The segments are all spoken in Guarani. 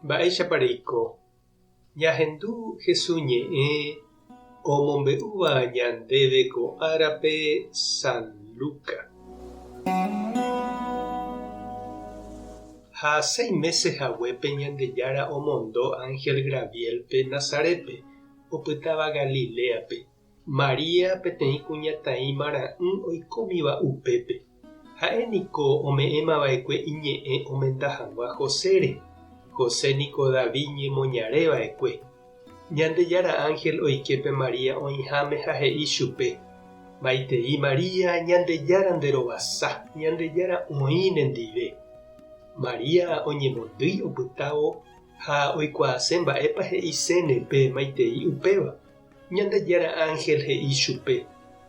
Mba'éichapa reiko? Ñahendu Jesús ñe'ẽ omombe'úva ñandéve ko árape San Luca. Ha seis mése haguépe Ñandejára omondo ánhel Graviélpe Nazarétpe, opytáva Galiléape. María peteĩ kuñataĩ marã'ỹ oikómiva upépe. Ha'e niko ome'ẽmava'ekue iñe'ẽ omenda hag̃ua Josére. José niko David ñemoñare va'ekue. Ñandejára ánhel oike pe María oĩháme ha he'i chupe, Maitei María, Ñandejára nde rovasa, Ñandejára oĩ nendive. María oñemondýi opytávo ha oikuaase mba'épa he'iséne pe maitei upéva. Ñandejára ánhel he'i chupe,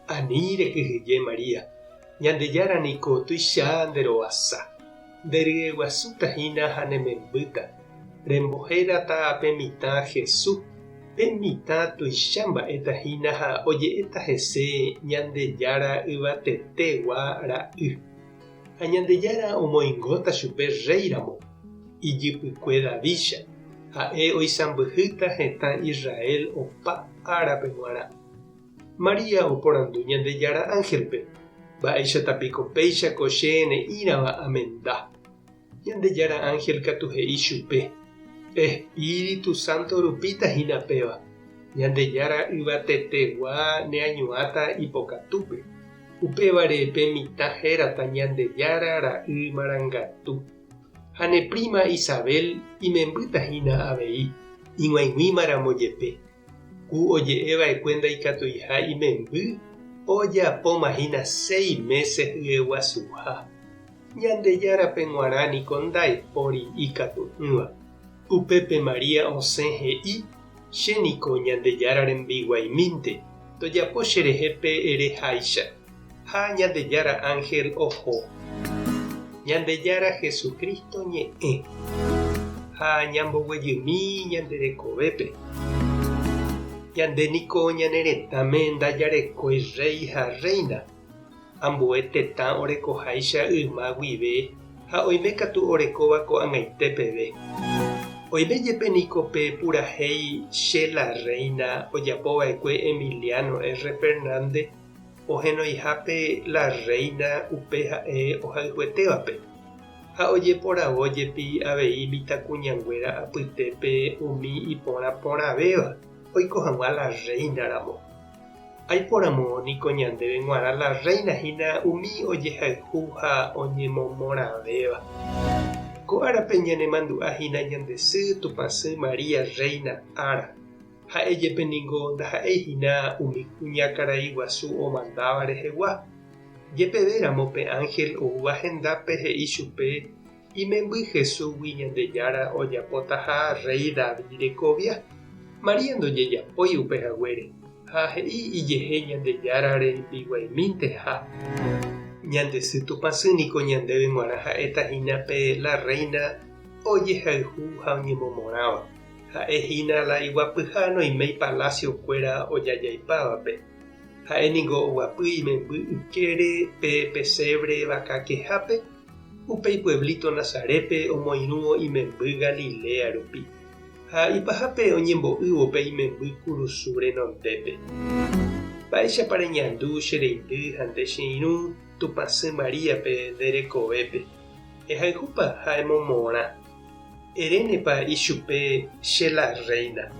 Ani rekyhyje María, Ñandejára niko tuicha nde rovasa. Nde ryeguasúta hína ha ne membýta. Rembohérata pe mitã Jesús. Pe mitã tuicha mba'éta hína ha oje'éta hese Ñandejára Yvatetegua Ra'y. Ha Ñandejára omoingóta chupe rréi ramo, ijypykue Davídcha, ha'e oisãmbyhýta hetã Israel opa árape g̃uarã. María oporandu Ñandejára ánhelpe, Mba'éichata piko péicha ko che ne'ĩrava amenda? Ñandejára ánhel katu he'i chupe, Espíritu Santo rupíta hína péva, Ñandejára Yvatetegua neañuãta ipokatúpe. Upévare pe mitã hérata Ñandejára Ra'y Marangatu. Ha ne príma Isabel imembýta hína avei, ig̃uaig̃uíma ramo jepe. Ku oje'e va'ekue ndaikatuiha imemby, ojapóma hína séi mése hyeguasuha. Ñandejárape g̃uarã niko ndaipóri ikatu'ỹva. Upépe María osẽ he'i, Che niko Ñandejára rembiguaimínte, tojapo cherehe pe ere háicha. Ha Ñandejára ánhel oho. Ñandejára Jesucristo ñe'ẽ. Ha ñamboguejymi ñande rekovépe. Ñande niko ñane retãme ndajarekói rréi ha rréina, ambue tetã orekoháicha yma guive ha oime katu orekóva ko'ag̃aite peve. Oime jepe niko pe purahéi Che la Reina ojapova'ekue Emiliano R. Fernández ohenoihápe la rréina upe ha'e ohayhuetévape, ha ojeporavo jepi avei mitãkuñanguéra apytépe umi iporã porãvéva oiko hag̃ua la rréina ramo. Aiporamo niko ñandéve g̃uarã la rréina hína umi ojehayhu ha oñemomorãvéva. Ko árape ñanemandu'a hína ñande sy Tupãsy María Rréina ára. Ha'e jepe ningo ndaha'éi hína umi kuñakarai guasu omandáva rehegua. Jepeve ramo pe ánhel oúva hendápe he'i chupe imemby Jesúsgui Ñandejára ojapotaha rréi David rekovia. María ndojejapói upe haguére, ha he'i ijehe Ñandejára rembiguaimínteha. Ñande sy Tupãsy niko ñandéve g̃uarã ha'éta hína pe la rréina ojehayhu ha oñemomorãva. Ha'e hína la iguapyha noiméi palásio kuéra ojajaipávape. Ha'e ningo oguapy imemby ykére pe pesévre vaka kehápe, upéi pueblito Nazarépe omoirũvo imemby Galilea rupi. Ha ipahápe oñembo'ývo pe imemby kurusu renondépe. Mba'éichapa reñandu che reindy ha nde che irũ Tupãsy Maríape nde rekovépe? Ehayhúpa ha emomorã. Erénepa ichupe che la rréina.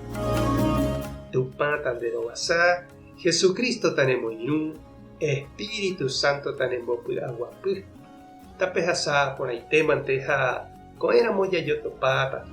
Tupã tanderovasa, Jesucristo tanemoirũ, Espíritu Santo tanembopy'aguapy. Tapehasa porãitémante ha ko'ẽramo jajotopáta.